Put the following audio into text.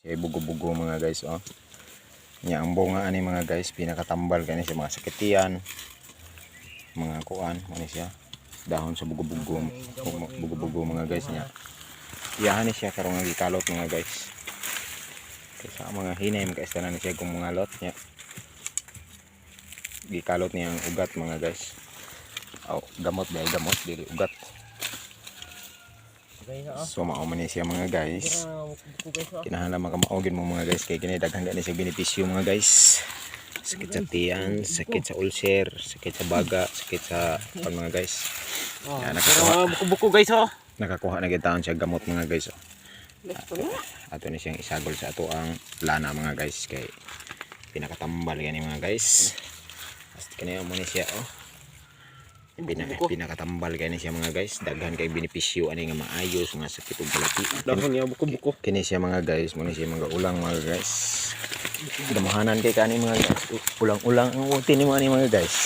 Siya bugo-bugo, mga guys, oh. Nya ang bunga ani, mga guys, pinakatambal kani sa mga sakitian. Mga kuan, ano siya? Dahon sa bugo-bugo, bugo-bugo, mga guys, niya. Iyahan ni siya karong nga gikalot, mga guys. Kaysa ang mga hinay makaista na ni siya kung mga lot niya. Gikalot niya ang ugat, mga guys. Oh, gamot dahil gamot dili ugat. So mao man ni siya, mga guys. Kinahanglan makamaogin mo, mga guys, kay kini daghan gani siya benepisyo, mga guys. Sakit sa tiyan, sakit sa ulcer, sakit sa baga, sakit sa pan, mga guys. Yan, nakakuha, Buko-buko, guys, oh. nakakuha na gid taon siya gamot, mga guys. Oh. Ato ni siyang isagol sa ato ang lana, mga guys, kay pinakatambal gani, mga guys. Basta kani mo ni siya, oh. Pinakatambal gani siya, mga guys. Daghan kay benepisyo ani nga maayos mga sakit ug balati. Dahon niya buko-buko. Kini siya, mga guys, mo ni siya mga ulang, mga guys. Damahanan kay kani, mga guys. Ulang-ulang ang uti ni mga guys.